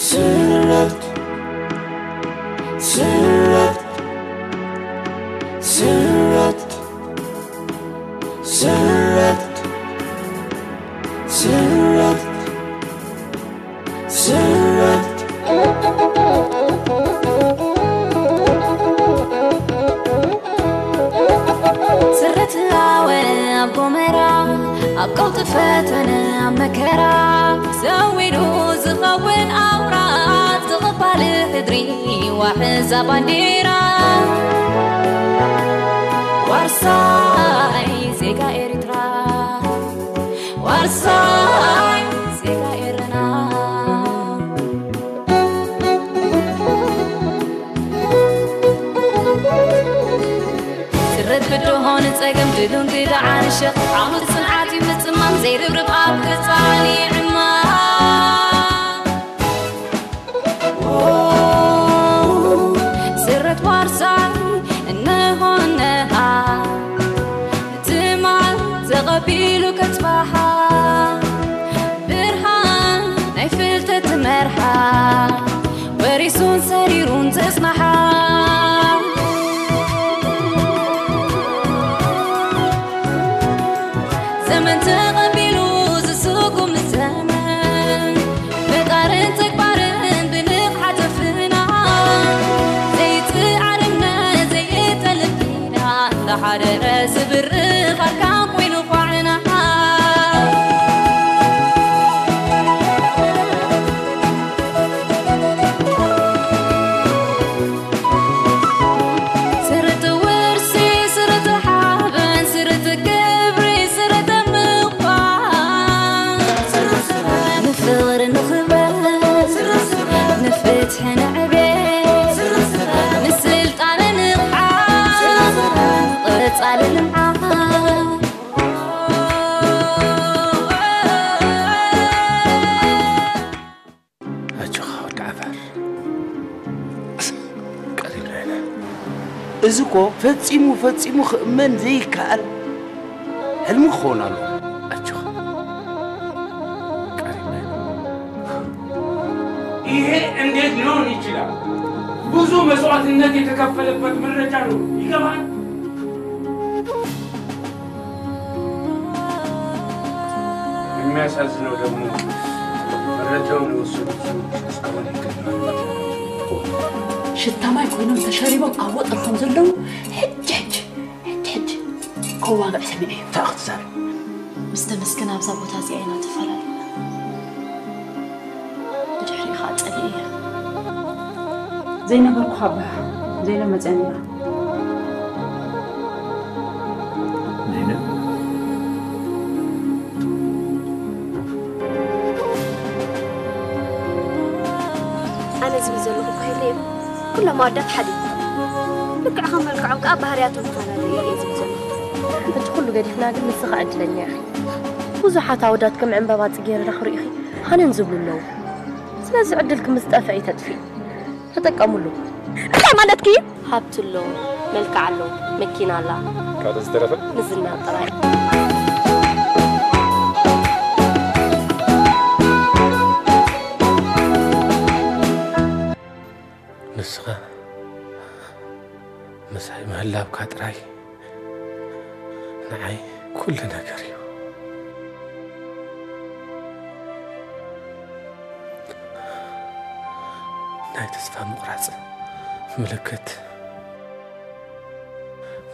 ስረት ስረት ስረት ስረት ስረት ስረት ስረት ሃወ ኣብ ጎመራ ኣብ ቀውጢ ፈተነ ኣብ መከራ ሰዊዱ ዝኸውን ኣውራ ተቐባሊ ሕድሪ ዋሕዛ ባንዴራ ዋርሳይ ዜጋ ኤርትራ ዋርሳይ ዜጋ ኤረና ስረት ብድሆ ንጸገም ድሉን ግዳዓን ሸኽ ዓውዲ ጽንዓት እዩ ምጽማም ዘይርብርብ ኣብ ክጻን ይዕማ ስረት ዋርሳይ እንሆነሃ ትማል ተቐቢሉ ከጽባሓ ብርሃን ናይ ፍልጠት መርሓ ወሪሱን ሰሪሩን ዘጽናሓ ዘመን ተቐቢሉ ዝስጉም ዘመን ፈጣርን ተግባርን ብንቕሓት ኣፍና ዘይጥዓርነት ዘይጠልብ ኪዳን እንዳሓደረ ዝብርኽ ኣርካን ኮይኑ ኳዕና ስርት ውርሲ ስርት ሓበን ስርት ክብሪ ስርት ምዃን ንፍቕሪ ንኽበር ንፍትሒ ንዕቤት ንስልጣነ ንቕሓት ንቐጻሊ ልምዓት ኣጆኻ ወዲ ዓፋር ቀሪብና ኢና። እዚ እኮ ፈጺሙ ፈጺሙ ክእመን ዘይከኣል ሕልሚ ክኸውን ኣለዎ። ኣጆኻ ቀሪብና ኢና። ይሄ እንዴት ሊሆን ይችላል? ብዙ መስዋዕትነት የተከፈለበት መረጃ ነው። ይገባል? የሚያሳዝነው ደግሞ መረጃውን የወሰዱት ሰዎች እስካሁን ይገኛሉ። ሽታ ማይ ኮይኖም ተሸሪቦም ኣብ ወጥሪ ከም ዘለዉ ሕጂ ሕጂ ሕጂ ሕጂ ከዋግዕ ሰሚዐ እዩ። እንታይ ክትዛረብ? ምስ ተመስገን ኣብዛ ቦታ እዚኣ ኢና ተፈላለና። ብድሕሪኡ ከዓ ጸሊኤያ። ዘይነበርኩ ካብ ዘይነ መጸኒና። ኣነ ዝብል ዘለኹ እኮ የለየም። ኩሎም ኣወዳት ሓደ እዮም። ልክዕ ከም መልክዖም ከዓ ባህርያቶም ይፈላለዩ እየ ዝብል ዘለኹ። ሕጂ ኩሉ ገዲፍና ግን ንስኻ ዕድለኛ ኢኺ። ብዙሓት ኣወዳት ከም ዕምበባ ጽጌረዳ ክርእዩኺ ሃነን ዝብሉ ኣለዉ። ስለዚ ዕድልኪ ምስ ጠፍአ እዩ ተጥፍኢ። ተጠቀምሉ። እንታይ ማለትኪ እዩ? ሃብቲ ኣሎ፣ መልክዕ ኣሎ፣ መኪና ኣላ። ካብዚ ዝተረፈ? ንዝና ጥራይ። ንስኻ ምሳይ ምህላውካ ጥራይ ንዓይ ኩሉ ነገር እዩ። ናይ ተስፋ ምቑራጽ ምልክት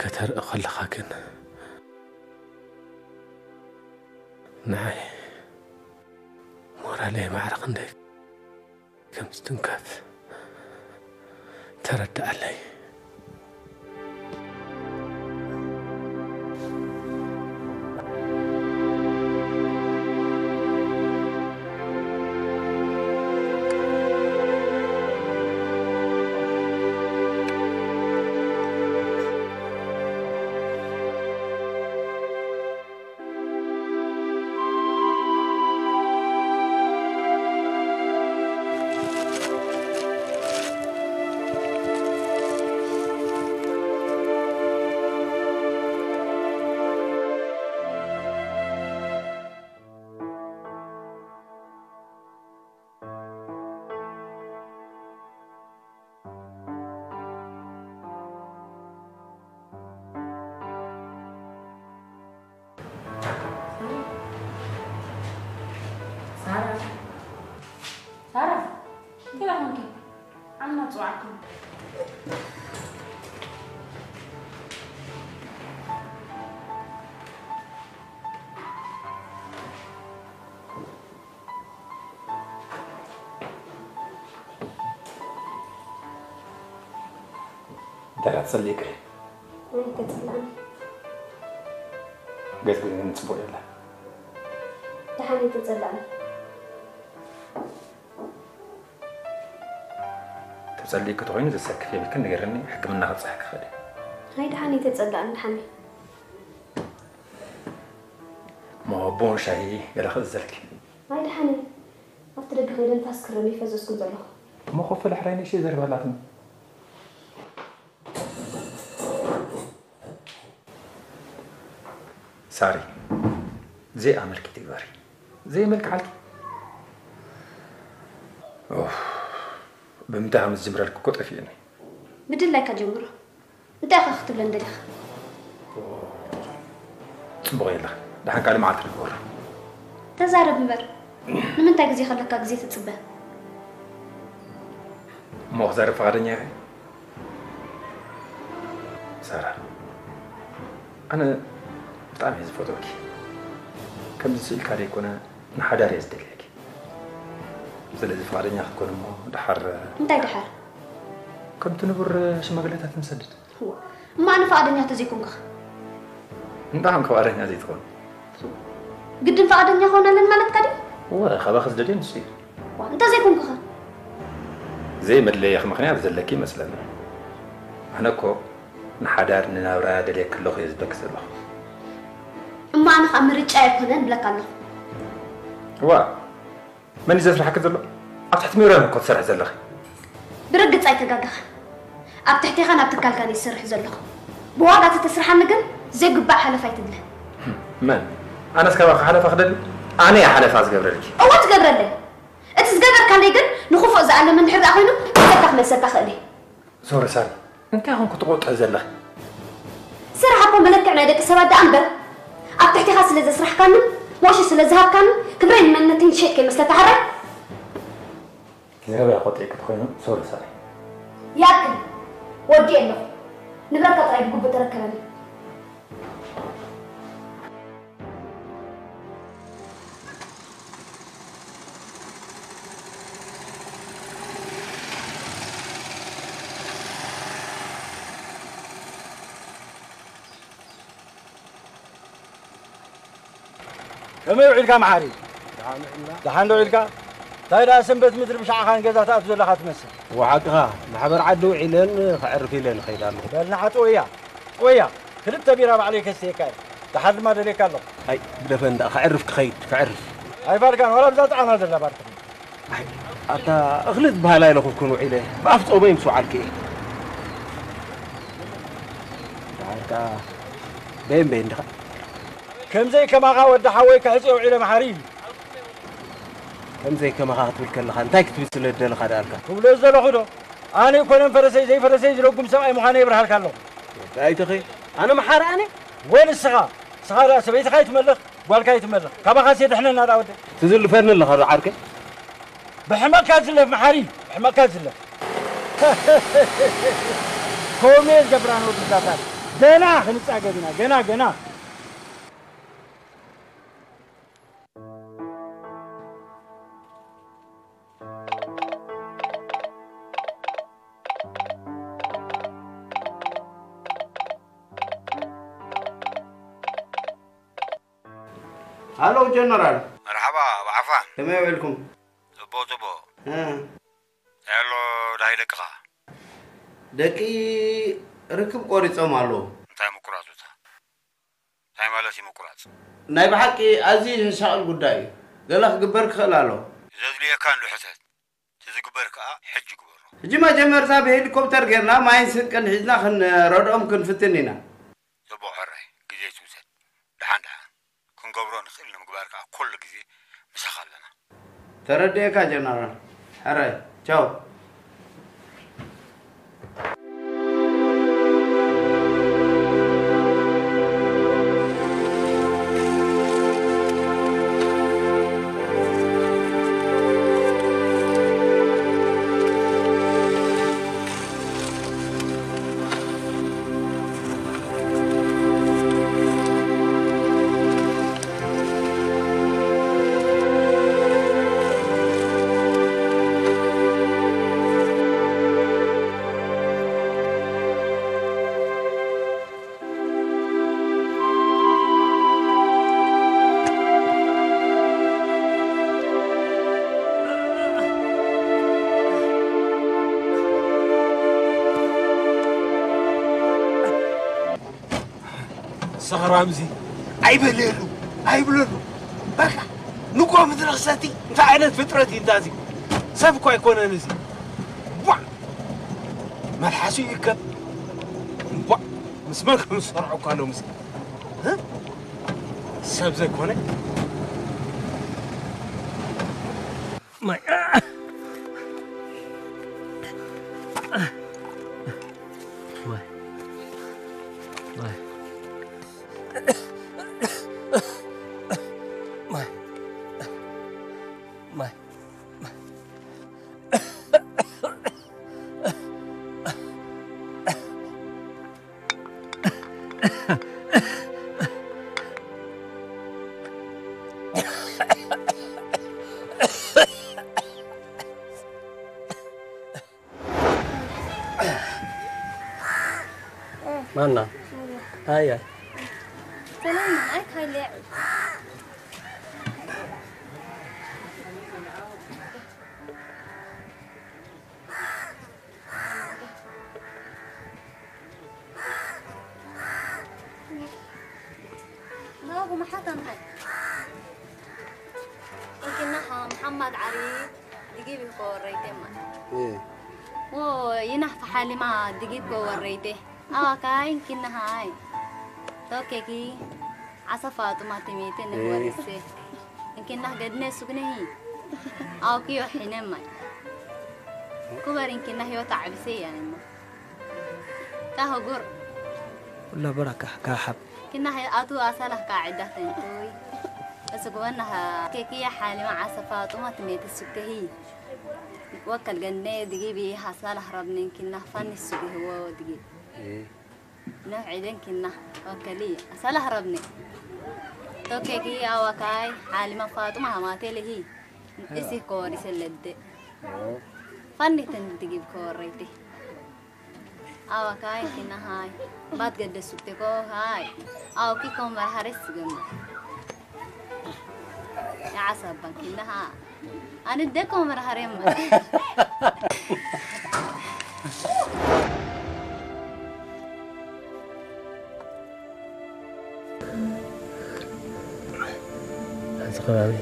ከተርኢ ከለኻ ግን ንዓይ ሞራለይ ማዕረ ክንደይ ከም ዝትንከፍ ተረድኣለይ። እንታይ ኢኻ ትጸልኢ ክሬ? ኣይተጸላእኒ። ገጽ ግን ጽቡቕ የለን። ደሓን ኣይተጸላእኒ። ተጸሊእኪ ተኾይኑ ዘሰክፍ የብልክን፣ ንገርኒ፣ ሕክምና ከብጽሓ ክኽእል እየ። ኣይ ደሓን ኣይተጸላእኒ፣ ደሓን እየ። እሞ ቡን ሻሂ ገለ ክእዘልኪ። ኣይ ደሓን እየ። ኣብቲ ደገ ከይደ ንፋስ ክረም እየ ፈዘዝኩ ዘለኹ። እሞ ኮፍ ኢለ ሕራይ ንእሽተይ ዘረባ ኣላትኒ። ሳሪ፣ ዘይኣመልኪ ትግበሪ። ዘይመልክዓልኪ። ኦፍ፣ ብምንታይ ከም ዝጅምረልኪ እኮ ጠፊእኒ። ብድላይካ ጀምሮ። እንታይ ኢኻ ክትብለኒ ደሊኻ? ጽቡቕ የለኽን። ደሓን ካልእ መዓልቲ ንግበሮ። ተዛረብ እምበር። ንምንታይ ግዜ ከለካ ግዜ ትጽበ? እሞ ክዛረብ ፍቓደኛ ኢኺ? ሳራ፣ ኣነ ብጣዕሚ እየ ዝፈትወኪ። ከምዚ ስኢልካ ዘይኮነ፣ ንሓዳር እየ ዝደልየኪ። ስለዚ ፍቓደኛ ክትኮኒ እሞ፣ ደሓር እንታይ ደሓር? ከምቲ ንቡር ሽማግለታት ንሰድድ። እዋ፣ እሞ ኣነ ፍቓደኛ ተዘይኮንኩ ኸ? እንታይ ከም ፍቓደኛ ዘይትኾን? ግድን ፍቓደኛ ክኾን ኣለኒ ማለትካ ድዩ? እወ፣ ካባኺ ዝደልዮ ንሱ እዩ። ዋ፣ እንተ ዘይኮንኩ ኸ? ዘይመድለየኺ ምኽንያት ዘለኪ ይመስለኒ። ኣነ እኮ ንሓዳር ንናብራ ደልየኪ ኣለኹ እየ ዝብለኪ ዘለኹ። እሞ ኣነ ኸኣ ምርጫ ኣይኮነን እብለካ ኣለኹ። እዋ፣ መን እዩ ዘስርሓኪ ዘሎ? ኣብ ትሕቲ ሜሮን እኮ ትሰርሒ ዘለኺ። ብርግጽ ኣይተጋገኻን። ኣብ ትሕቴኻን ኣብ ትካልካን እየ ዝሰርሕ ዘለኹ። ብዋጋ ተተስርሓኒ ግን ዘይግባእ ሓለፋ ኣይትድለ። መን? ኣነስ ካባኺ ሓለፋ ክደሊ? ኣነ እየ ሓለፋ ዝገብረልኪ። እወ ትገብረለይ። እቲ ዝገበርካለይ ግን ንኽፉእ ዝኣለመ እንድሕር ደኣ ኮይኑ፣ ክሰካ ክመልሰካ ክእል እየ። ሶሪ ሳሪ፣ እንታይ ኾንኩ ትቆጥዒ ዘለኺ? ስራሕ እኮ መለክዕ ናይ ደቂ ሰባት ደኣ እምበር፣ ኣብ ትሕቴኻ ስለ ዘስራሕካንን ሞሽ ስለ ዝሃብካንን ክብረይን መንነተይን ሸይጥ ከይመስለካ ሕራይ። ገበያ ቆጢዕኪ ተኾይኑ ሶሪ ሳሪ። ይኣክል፣ ወዲኤ ኣለኹ። ንብረትካ ጥራይ ብግቡእ ተረከበኒ። ከመይ ውዒልካ መሓሪ? ደሓን ውዒልና። ደሓን ዶ ውዒልካ? እንታይ ደኣ ሰንበት ምድሪ ብሻዕኻን ገዛ ትኣቱ ዘለኻ ትመስል? እወ ሓቅኻ፣ ማሕበር ዓዲ ውዒለን ከዕርፍ ኢለን እኸይድ ኣለኹ። በል ንዓ ጥወያ፣ ጥወያ። ክልተ ቢራ ባዕለይ ከስትየካ እየ። ደሓር ድማ ደልየካ ኣለኹ። ኣይ ግደፈኒ ደኣ፣ ከዕርፍ ክኸይድ፣ ከዕርፍ። ኣይፋልካን፣ ዋላ ብዛ ጣዕና ዘላ ባርትኹም። ኣይ፣ ኣታ እኽሊ ዝበሃል ኣይለኹብኩን ውዒለ፣ ብኣፍ ጾመይ ምስ ወዓልኩ እየ። ደሓር ከኣ በየን በየን ዲኻ? ከምዘይ ከማኻ ወዲ ሓወይ ክሕጽዮ ውዒለ መሓሪ እዩ። ከምዘይ ከማኻ ክትብል ከለኻ እንታይ ክትብል ስለ ዝደለኻ ደኣልካ? ክብሎ ዝደለኹ ዶ? ኣነ ኣይኮነን ፈረሰይ ዘይፈረሰይ ዝረጉም ሰብኣይ ምዃነ የብርሃልካ ኣለኹ። ወዲ ኣይተኸ፣ ኣነ መሓሪ ኣነ? ወ ንስኻ፣ ንስኻ ደኣ ሰበይትኻ ኣይትመልኽ፣ ጓልካ ኣይትመልኽ። ካባኻስ የድሕነና ደኣ ወደይ። ትዝልፈኒ ኣለኻ ዶ ዓርከይ? ብሕመቕካ ዝለፍ መሓሪ፣ ብሕመቕካ ዝለፍ። ከምኡ እየ ዝገብራ ንወዲ ዛታል። ገና ክንጻገብ ኢና፣ ገና፣ ገና። ሃሎ ጀነራል። መርሓባ፣ ብዓፋን። ከመይ ውዒልኩም? ጽቡቕ፣ ጽቡቕ። እ። እንታይ ኣሎ ዳሃይ ደቅኻ? ደቂ ርክብ ቆሪጾም ኣለዉ። እንታይ ምቁራጹታ? እንታይ ማለት እዩ ምቁራጽ? ናይ ብሓቂ ኣዝዩ ዘሻቕል ጉዳይ እዩ። ገለ ክግበር ክኽእል ኣሎ። ዘድልየካ እንዶ ሕተት። እቲ ዝግበር ከኣ ሕጂ ግበሮ። ሕጂ መጀመርታ ብሄሊኮፕተር ጌርና ማይን ስንቅን ሒዝና ክንረድኦም ክንፍትን ኢና። ጽቡቕ ሕራይ፣ ግዜ ኣይትውሰድ። ደሓን ደሓን ክንገብሮ ንኽእል ንምግባር ከኣ ኩሉ ግዜ ምሳኻ ኣለና። ተረዲኤካ ጀነራል። ሕራይ፣ ቻው። ሰኽራምዚ ኣይበልየሉ ኣይብለሉ። በቃ ንጎ ምድሪ ክሰቲ እንታይ ዓይነት ፍጥረት እዩ እንታዚ? ሰብ እኮ ኣይኮነን እዚ። ቧዕ መልሓሱ ይከብ። ቧዕ ምስ መን ከም ዝሰርዖ እኳ ኣሎ ምስ እ? ሰብ ዘይኮነ ማይ ማይ ማይ ማይ ማይ ማና ሃያ ሰላም ኣይ ካይለ ናጉ መሓታን ሃይ እኪና ሓ መሓማድ ዓሪ ድጊብ ይኮ ወረይቴ ማ እ ዎ ይናህ ተሓሊማ ድጊብ ኮ ወረይቴ ኣዋካይ እንኪና ሃይ ቶኬኪ ዓሰፋ ጡማ ትሜቴ እ ንወሪሴ እንኪና ገድነ ሱግነሂ ኣውኪዮ ሒነ ማይ ኩበር እንኪና ህይወት ዓብሴ ያንማ ካህጉር ኩላ በራካ ካሓብ ክናህ ኣቱ ኣሳላህ ካ ዕዳተን ኩይ እስጉበናህ ኬክያ ሓሊማ ዓሰፋ ጡማ ትሜት ስከሂ ወከል ገነ ድጊቢ ሀሳላህ ረብነን ኪናህ ፋኒ ስጉህዎ ድጊብ ነህ ዒደን ኪናህ ወከሊ ኣሳላህ ረብነ ቶኬኪ ኣዋካይ ሓሊማ ፋጡማ ሃማቴ ልሂ እሲ ኮወሪሰ ለደ ፋኒትን ድጊብ ኮወረይቴ ኣዋካይ ኪናሃይ ባት ገደሱቴኮ ሃይ ኣውኪ ኮመር ሀሬስ ገማ የዓሳባን ኪናሃ ኣነ ደኮመር ሀሬማ ኣብዚ ከባቢ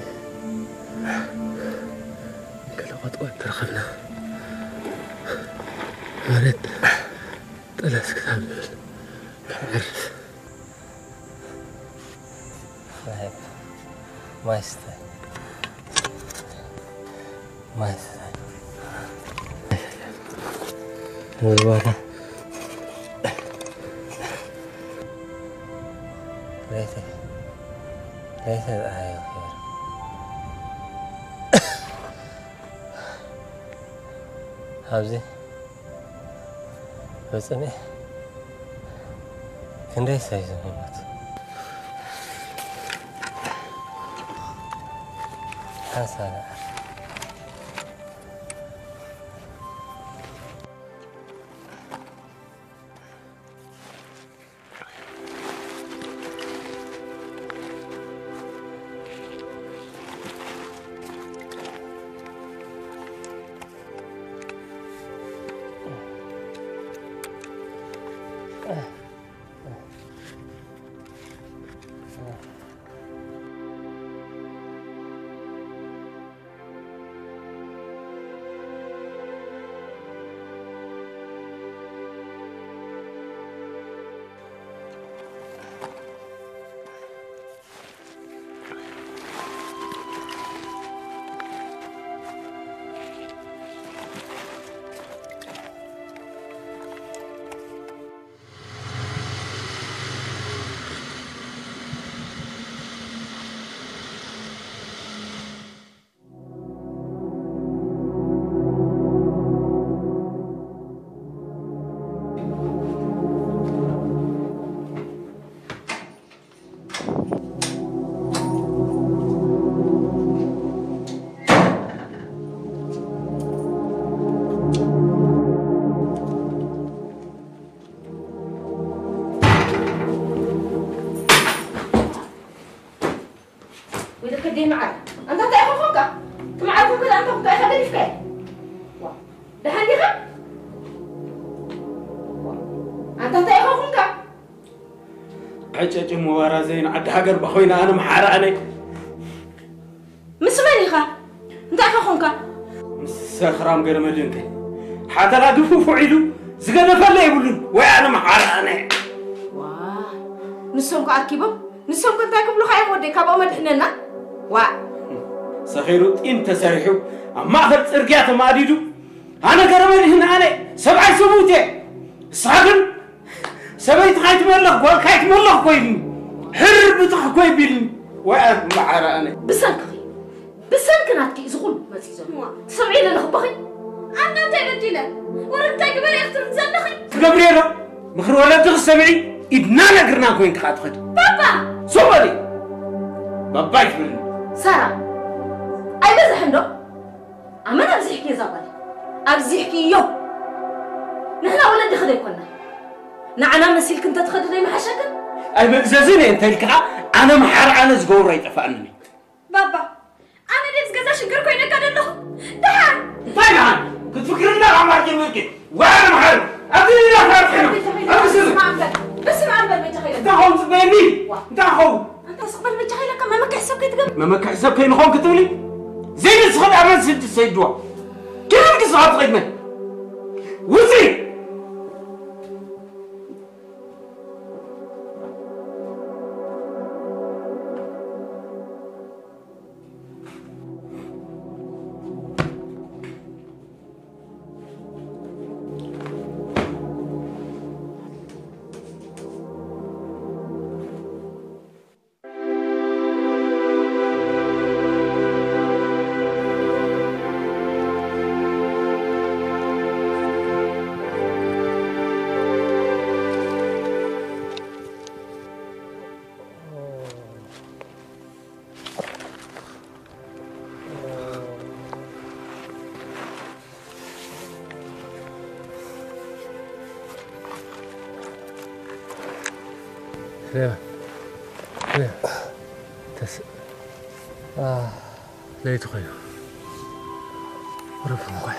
ገለ ቆጥቆጥ ተረኸብና መሬት ጠለስ ክሳብ ዝብል ክንዕርስ ማይ ስተ ማይ ስተ ዝባታ ለይተ ለይተ ዝኣዮ ር ኣብዚ ብፅሜ ክንደይ ሰብ ዝሞት ሓንሳብ ولك دي معك. أنت تأخذ فوقك. كم عارفه كده أنت فوقك أخذ لي فيه. ده هني خم. أنت تأخذ فوقك. ዕጨጭ መባራ ዘይን ዓዲ ሃገር ባኾይና ኣነ መሓራ ኣነ። ምስ መን ኢኻ? እንታይ ኢኻ ኾንካ? ምስ ሰኽራም ገረመድህን ከ ሓተላ ግፉፉዕ ኢሉ ዝገደፈለ የብሉን። ወይ ኣነ መሓራ ኣነ። ዋ ንሶም ከ ኣርኪቦም ንሶም ከ እንታይ ክብሉኻ እዮም ወደይ ካብኦም ኣድሕነና። ዋ ሰኺሩ ጢን ተሰሪሑ ኣብ ማእኸል ጽርግያ ተማዲዱ ኣነ ገረመድህን ኣነ ሰብኣይ ሰብኡት እየ። ንስኻ ግን ሰበይትኻ ኣይትመለኽ ጓልካ ኣይትመለኽ እኮ ኢልኒ። ሕር ብትኽ እኮ ይቢልኒ። ወይ ኣነ መሓራ ኣነ። ብሰንክኺ ብሰንኪ ናትኪ እዚ ኩሉ መፂኡ ዘሎ ትሰምዒ ዘለኺ ቦኺ ኣና እንታይ በዲለ ወረ እንታይ ግበሪ ኢኽትብል ዘለኺ ትገብርዮ ዶ ምኽሪ ወለድኺ ሰምዒ ኢድና ነግርና ኮይንኪ ኸዓ ትኸዲ ባባ ሶበሊ ባባ ይትብልኒ ሳራ ኣይበዝሕን ዶ ኣመን ኣብዚሕኪ እዛ ጓል ኣብዚሕኪዮ ንሕና ወለድኺ ዘይኮና ንዓና መሲልኪ እንተትኸዲ ዘይምሓሸክን ኣይምእዘዝን እየ እንተኢልኪ ኸዓ ኣነ መሓሪ ኣነ ዝገብሮ ኣይጠፍኣንን እዩ ባባ ኣነ ድየ ምስ ገዛ ሽግር ኮይነካ ዘለኹ? ደሓን እንታይ ደሓን? ክትፍክሪ እንዳኻ ኣምባር ጀሚርኪ። ዋይ ኣነ መሓሪ ኣብዚ ሌላ ታሪኽ የለን። ኣብዚ ስሚ። በስመ ኣብ በል በጃኻ ኢለካ። እንታይ ኸውን ጽበየኒ? እንታይ ኸውን? ኣንታ ስቕ በል በጃኻ ኢለካ መመክሒ ሰብ ከይትገብር። መመክሒ ሰብ ከይንኾን ክትብሊ? ዘይንስኺ ደኣ መን ስዲ ሰይድዋ? ከመይ ኢልኪ ስኻ ትኸይድ መን? ውጺ! Leva. Leva. Tas. Ah, lei tu koyo. Ora pun koyo.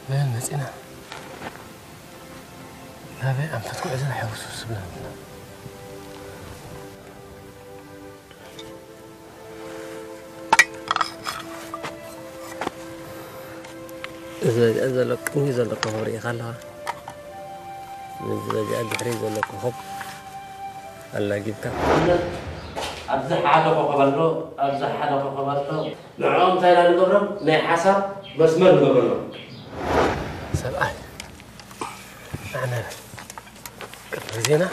መን መጺና ናበይ ኣንፈት ጉዕዞና ሕውስውስ ዝብለና እዚ በዚኣ ዘሎ ቅድሚ ዘሎ ኮኾብ ርኢኻ ኣለኻ ነዚ በዚኣ ድሕሪ ዘሎ ኮኾብ ኣላጊብካ ኣብዚ ሓደ ኮኾብ ኣሎ ኣብዚ ሓደ ኮኾብ ኣሎ ንዕኦም እንታይ ኢና ንገብሮም ናይ ሓሳብ መስመር ንገብረሎም ሰብኣይ ኣዕነበ ቅድሚ ዜና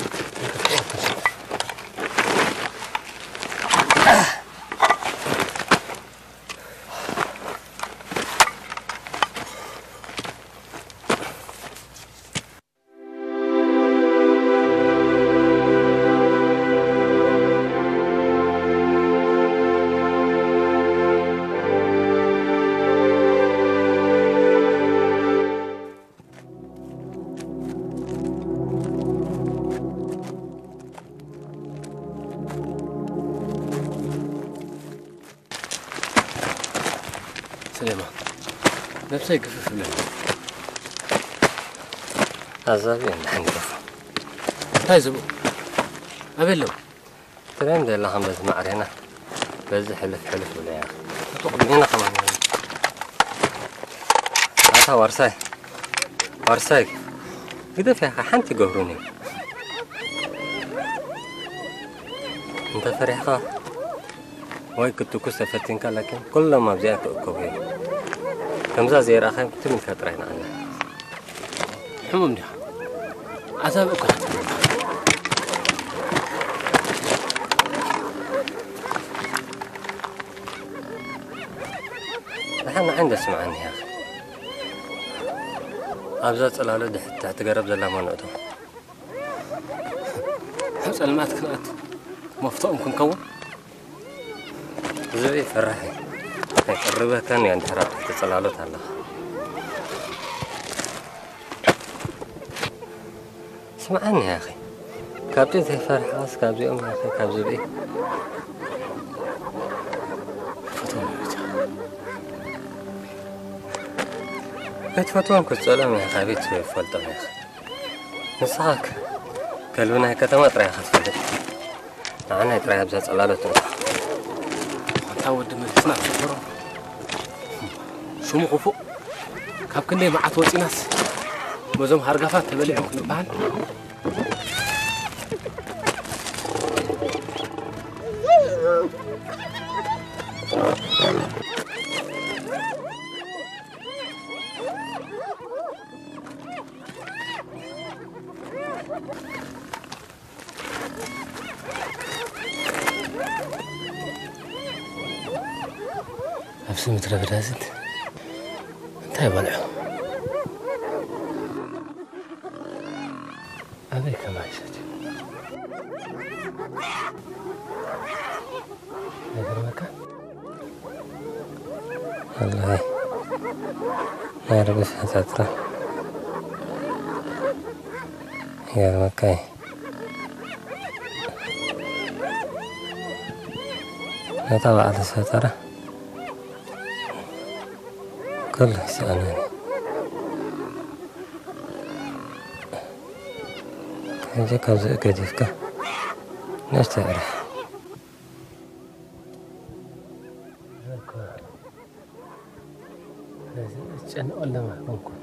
سليمان نفسي قفف منه ኣዛብዮ ንሓንገፋ እንታይ ዝብኡ ኣበይ ኣለዉ ትረን ዘላ ከም በዚ ማዕሬና በዚ ሕልፍ ሕልፍ ብለያ ተጥቕሚና ከማን ኣታ ዋርሳይ ዋርሳይ ግደፍ ያኻ ሓንቲ ገብሩኒ እንተ ፈሪሕኻ ወይ ክትኩስ ተፈቲንካ ላኪን ኩሎም ኣብዚኣ ክእከቡ እዮም ከምዛ ዘይረኣኻዮም ትም ኢልካ ጥራይ ንዓና ሕሙም ዲኻ ኣዛብእ እኮ ክትብል ደሓን ንዓይ እንደ ስምዓኒ ኢኻ ኣብዛ ጽላሎ ድሕቲ ትሕቲ ገረብ ዘላ መኖእቶ ኣብ ጸልማት ክንኣት መፍትኦም ክንከውን ዝብኢ ፈራሒ ኣይቅርበካን እያ እንድሕር ኣብ ትሕቲ ጽላሎት ኣለኻ። ስምዓኒ ያኺ፣ ካብቲ ዘይፈርሕኻስ ካብዚኦም ያኺ፣ ካብ ዝብኢ ፈትዎም ኢኻ። ኣይትፈትዎም ክትጸልኦም ኢኻ፣ ካበይ ትፈልጦም ኢኻ? ንስኻ ከ ከልቢ ናይ ከተማ ጥራይ ኢኻ ትፈልጥ። ንዓናይ ጥራይ ኣብዛ ጸላሎት ንእቶ። ኣንታ ወዲ መሊስና ትሽኮሮ። ሽሙ ክፉእ። ካብ ክንደይ መዓት ወጺናስ በዞም ሃርጋፋት ተበሊዖም ክንበሃል። ኣብዚ ምድረ በዳ እዚ እንታይ ይበልዑ? ኣበይ ከማይ ይሰትዩ? ይገርመካ። ወላሂ ናይ ረቢ ፈጣጥራ ይገርመካ እዩ። ነታ በዓል ዝፈጠረ ኩሉ ይስኣነኒ። ሕጂ ካብዚ ገዲፍካ ንእሽተይ ዕረፍ። ነዚ ዝጨንቐሎም ኣይኮንኩን።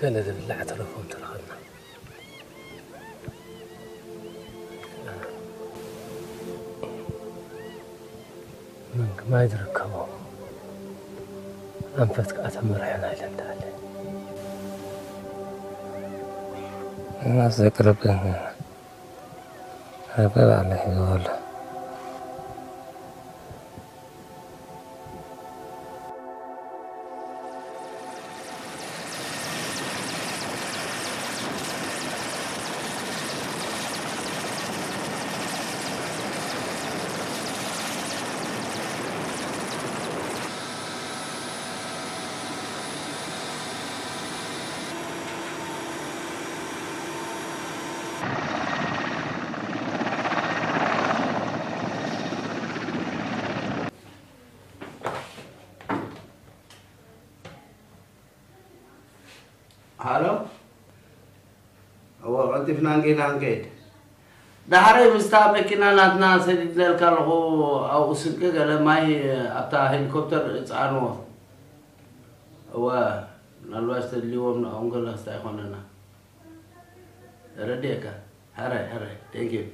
ገለ ዝብላዕ ተረፎም ተረኸብና። ምን ግማይ ዝርከቦ ኣንፈት ከኣ ተመርሐና ኢለ እንዳለ። እናስ ዘቅርብን ረቢ ባዕሉ ሒዝዎ ኣሎ። ሃሎ፣ እወ፣ ቀልጢፍና እንጌና እንከይድ። ዳሕረይ ምስታ መኪና ናትና ሰዲድለልካ ኣለኹ፣ ኣብኡ ስንቂ ገለ ማይ ኣብታ ሄሊኮፕተር ጻዕንዎ። እወ፣ ምናልባሽ ተድልዎም ንዕኦም ገለ ክስታይ ይኾነና። ተረዲኤካ። ሕራይ፣ ሕራይ። Thank you።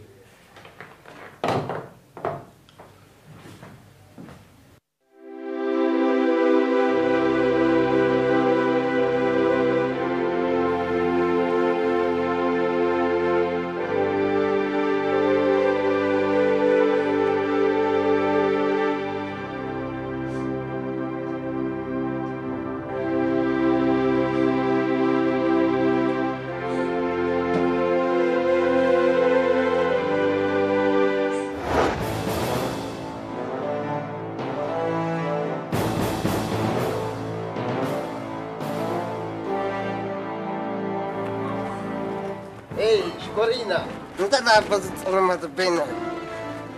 ኤይ፣ ሽኮሪና፣ እንታይ ደኣ በዚ ጸለማት በይና?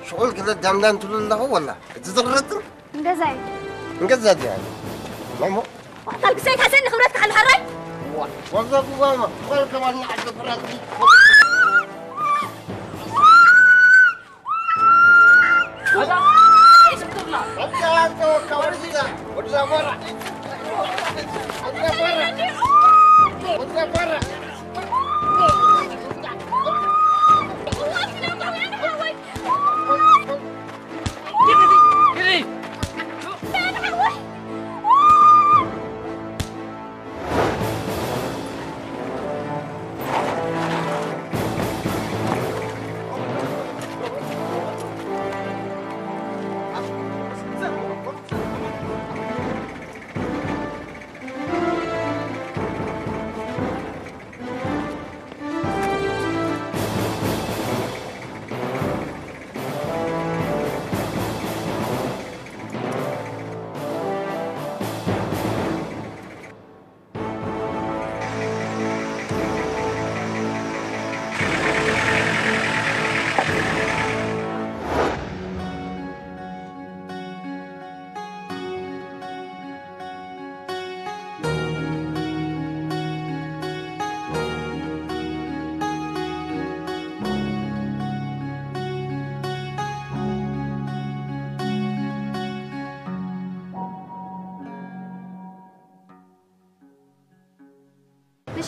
ሽቑል ክለ ዳምዳም ትብሉ ኣለኹ ወላ? እቲ ዝቕረጽ? ንገዛይ። ንገዛ ድያ? ማሞ? ዋዕታል ግሳይ ካሰን ንኽብረት ክሓሉ ሓራይ? ዋ፣ ዋዛ ጉባማ፣ ቆል ከማን ዓዲ ፍራንሲ።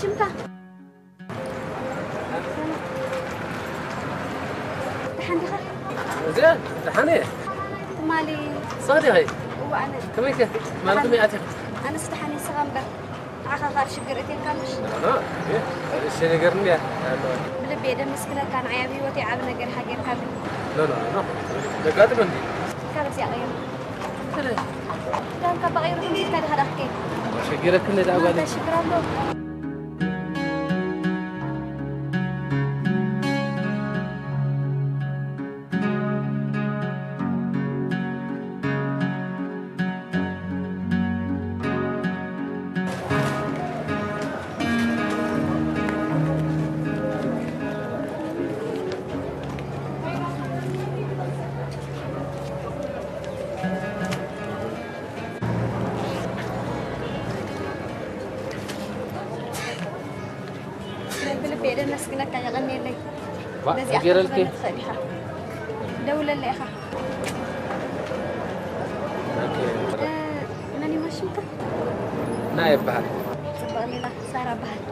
ሽምካ? ደሓን ዲኻ? እዚ ደሓን እየ። ትማሊ ንስኻ ዲኺ? እወ፣ ኣነ። ከመይከ? ትማሊ ከመይ ኣቲኺ? ኣነስ ደሓን እየ፣ ንስኻ እምበር። ንዓኻ ካብ ሽግር እትየካ ምሽ? ኖ፣ ኖ፣ እሺ፣ ነገር እንድያ። ብልቢ እየ ደመስግነካ፣ ንዓይ ኣብ ህይወተይ ዓቢ ነገር ኢኻ ጌርካለይ። ኖ፣ ኖ፣ ኖ፣ ደጋጥም እንዲ። ካብ እዚኣ ቀይሩ። ክዳን ካብ ቀይሩ ግን ጌርካ ዲኻ ዳኽከይ? ሸጊረክኒ ደኣ ጓለይ። እንታይ ሽግር ኣሎ? ብልቢ እየ ደመስግነካ፣ የቐንየለይ። ዋ፣ ነዚኣ ገይረልኪ? ክትበኒ ትኽእል ኢኻ። ደውለለይ ኢኻ። ኦኬ። እ፣ መን እዩ ሽምካ? ና ይበሃል። ጽቡቕ ሌላ፣ ሳራ እበሃል።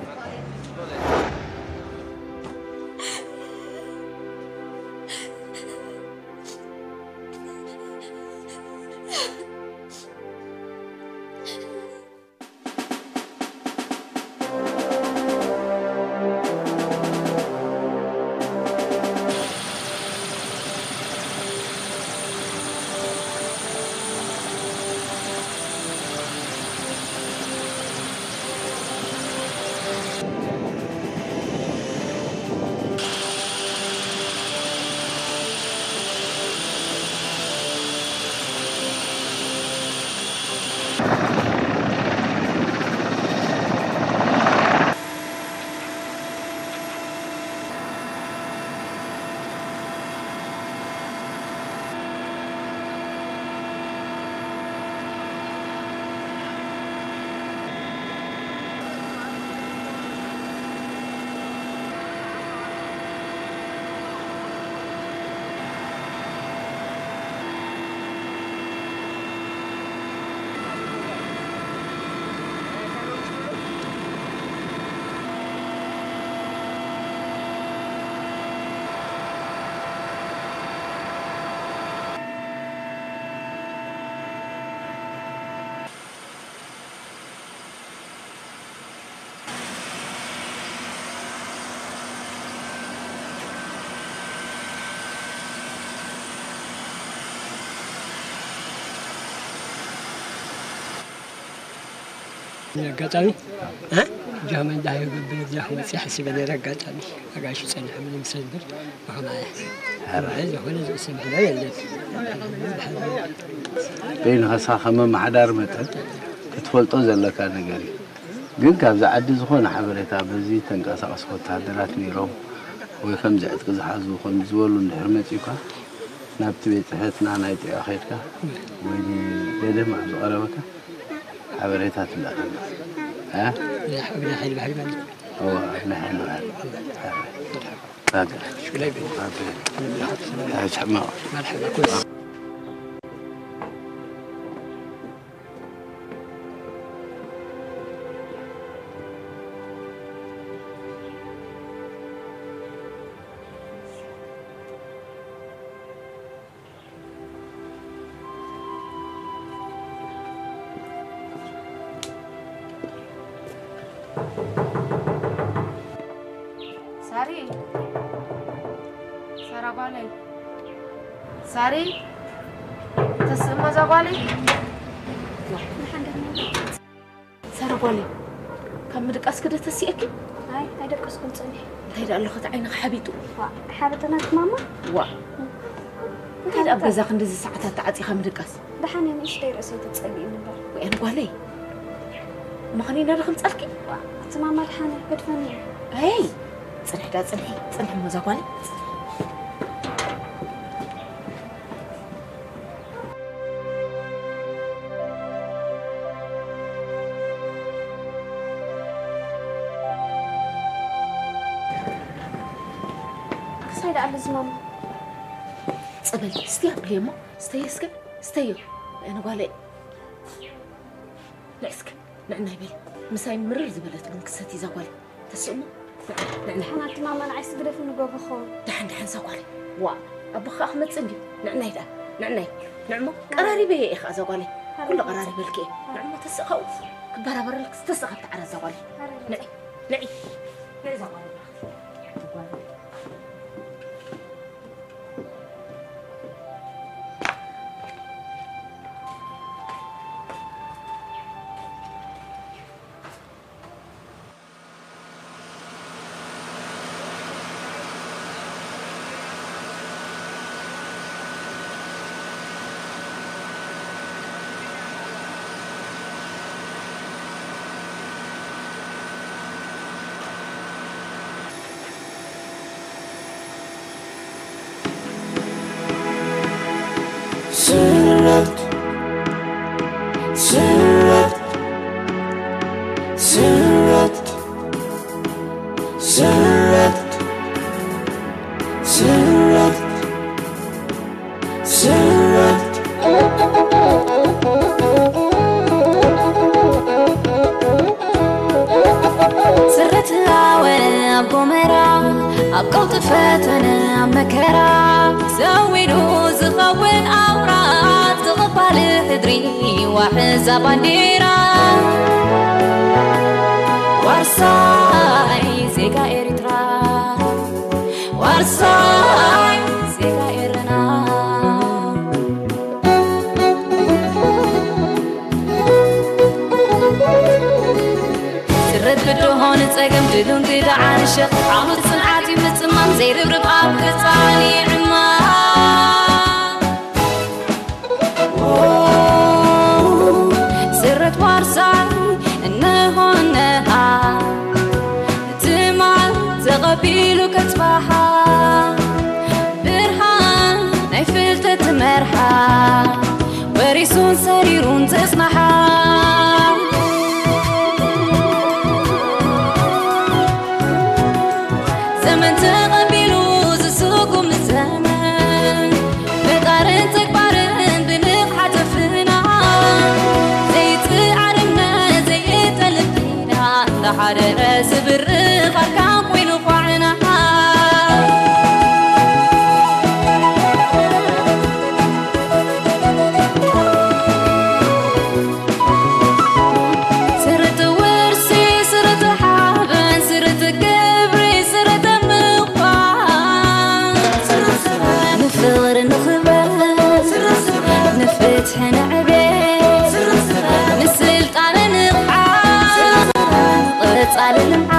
ኣጋጣሚ፣ እ? ጃህመ እንዳሃዩ ገብር ጃህ ወፂ ሓሲበ ነይረ። ኣጋጣሚ ኣጋይሹ ጸኒሖም ንምሰብር ብኸማያ። ሕራይ ዝኾነ ዝእሰብ ሕራይ የለን። በይንኻሳ ከም ኣመሓዳሪ መጠን ክትፈልጦ ዘለካ ነገር እዩ። ግን ካብዚ ዓዲ ዝኾነ ሓበሬታ በዚ ተንቀሳቐስቲ ወታሃደራት ነይሮም ወይ ከምዚ ዕጥቂ ዝሓዙ ከምዚ ዝበሉ እንድሕር መጺኡካ ናብቲ ቤት ጽሕፈትና ናይ ጥዕዮ ኸይድካ ወይ ንደደም ኣብ ዝቐረበካ ሓበሬታ ትላእከልና። እ? ናይ ሓይሊ ባሕሪ ማለት እዩ። እወ፣ ናይ ሓይሊ ባሕሪ። ባጋ። ሽጉላይ በይ። ባጋ። ሕማቕ። መርሓባ፣ ኩሉ። ሳሪ፣ ሳራ ጓለይ፣ ሳሪ፣ ተስእሞ እዛ ጓለይ። ሳራ ጓለይ፣ ካብ ምድቃስ ክደ ተሲእኪ? ኣይ፣ ኣይደቀስኩን ጽኒሕ። እንታይ ደኣ ኣሎ ኸቲ ዓይንኻ ሓቢጡ? ዋ፣ ሓበጠናት ማማ? ዋ። እንታይ ደኣ ኣብ ገዛ ክንድዚ ሰዓታት ተዓጺኻ ምድቃስ? ደሓን እየ፣ ንእሽተይ ርእሰይ ተጸሊኡ እምበር። ወያን ጓለይ፣ መኸኒና ዶ ከምጻልኪ? ዋ፣ እቲ ማማ ደሓን እየ፣ ገድፈኒ እዩ። ኣይ፣ ጽንሒ ደኣ ጽንሒ፣ ጽንሒ እሞ እዛ ጓለይ። ክሳይ ደኣ ኣሎ እዚ ማማ። ጸበል ስትያ ብልየሞ፣ ስተየ እስከ፣ ስተዮ። ኣነ ጓለይ። ንዕ እስከ፣ ንዕናይ በል። ምሳይ ምርር ዝበለት ቡን ክሰቲ እዛ ጓል። ተስእሞ? ንዕናይ። ሓና እቲ ማማ ንዓይ ስግደፍ ንጎቦ ኸውን። ደሓን፣ ደሓን እዛ ጓል። ዋ፣ ኣቦኻ ክመጽእ እንድዩ። ንዕናይ ደኣ። ንዕናይ። ንዕሞ፣ ቀራሪበ እየ ኢኻ እዛ ጓለይ። ሃረ ኩሉ ይመጽእ። ቀራሪበልኪ እየ። ሃረ። ንዕሞ ተስእ ካብኡ። ክበራበረልክ ዝተስእ ካብቲ ዓራት እዛ ጓለይ። ሃረ ይመጽእ። ንዒ፣ ንዒ። ንዒ እዛ ጓለይ። ስረት፣ ስረት፣ ስረት፣ ስረት፣ ስረት፣ ስረት። ስረት ሃወ ኣብ ጎመራ፣ ኣብ ቀውጢ ፈተነ፣ ኣብ መከራ፣ ዘዊዱ ዝኸውን ኣውራ፣ ተቐባሊ ሕድሪ ዋሕዛ ባንዴራ። ዋርሳይ ዜጋ ኤርትራ፣ ዋርሳይ ዜጋ ኤረና። ስረት ብድሆ ንጸገም ድሉን ግዳዓን ሸኽ ዓውሎ ጽንዓት እዩ ምጽማም ዘይርብርብ ኣብ ህጻን ይዕማም። ስረት ዋርሳይ እንሆ እነሃ ትማል ተቐቢሉ ከጽባሓ ብርሃን ናይ ፍልጠት መርሓ ወሪሱን ሰሪሩን ዘጽናሓ ዘመን ተቐቢሉ ዝስጉም ዘመን ፈጣርን ተግባርን ብንቕሓት ፍና ዘይትዓርነ ዘይጠልብ ኪዳን ተሓደረ ዝብርኽ ኣርካን ኮይኑ ኳዕና። ስርት ውርሲ፣ ስርት ሓበን፣ ስርት ክብሪ፣ ስርት ምዃን። ንፍቕሪ ንኽበር፣ ንፍትሒ ንዕቤት፣ ንስልጣነ ንቕሓት፣ ንቐጻሊ ልምዓት።